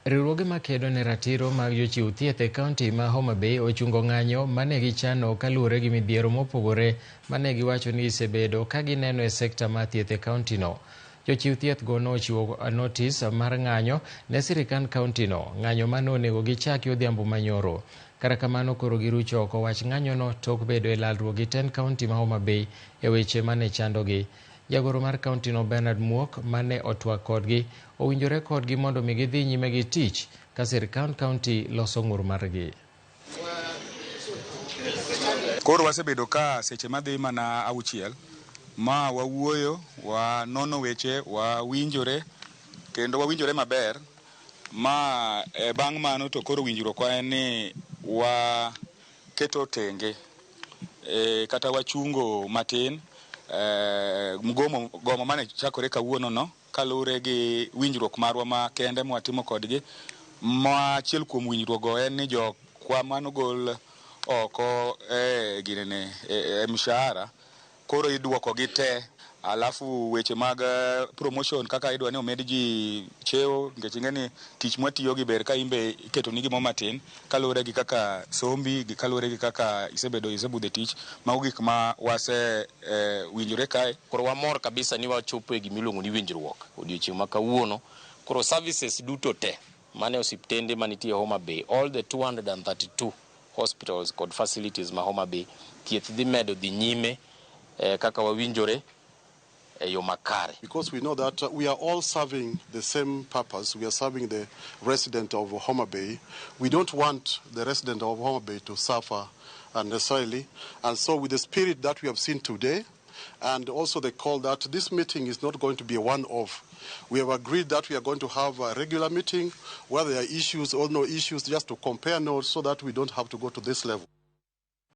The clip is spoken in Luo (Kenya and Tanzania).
Riwruoge makedo ne ratiro mag jochiw thieth e kaunti ma Homa Bay ochungo ng'anyo mane gichano kaluwore gi midhiero mopogore mane giwacho ni gisebedo ka gineno e sekta mar thieth e kauntino. Jochiw thieth go nochiwo notis mar ng'anyo ne sirikand kauntino, ng'anyo mane onego gichaki odhiambo manyoro. Kata kamano koro girucho oko wach ng'anyono tok bedo e lalruok gi tend kaunti ma Homa Bay e weche mane chandogi. Jagoro mar kauntino Bernard Muok mane otwak kodgi owinjore kodgi mondo mi gidhi nyime gi tich ka sirkand kaunti loso ng'ur margi. Koro wasebedo ka seche madhi mana 6 ma wawuoyo, wanono weche, wawinjore kendo wawinjore maber ma e bang' mano to koro winjruokwa en ni waketo tenge kata wachungo matin mgomo gomo mane chakore kawuono no kaluwore gi winjruok marwa ma kende mwatimo kodgi. Ma achiel kuom winjruok go en ni jokwa manogol oko e ginene e mshahara koro iduoko gi te, alafu weche mag promotion kaka idwa ni omed ji cheo nikech ing'e ni tich mwatiyo gi ber ka imbe iketo ni gimo matin kaluwore gi kaka sombi gi kaluwore gi kaka isebedo isebudho e tich. Mago gik ma wase winjore kae. Koro wamor kabisa ni wachopo e gimiluongo ni winjruok odiochieng' ma kawuono. Koro services duto te mane osiptende manitie Homa Bay, all the 232 hospitals kod facilities ma Homa Bay, thieth dhi medo dhi nyime kaka wawinjore e yo makare. Because we know that we are all serving the same purpose, we are serving the resident of Homa Bay. We don't want the resident of Homa Bay to suffer unnecessarily. And so with the spirit that we have seen today, and also the call that this meeting is not going to be a one-off. We have agreed that we are going to have a regular meeting where there are issues or no issues, just to compare notes so that we don't have to go to this level.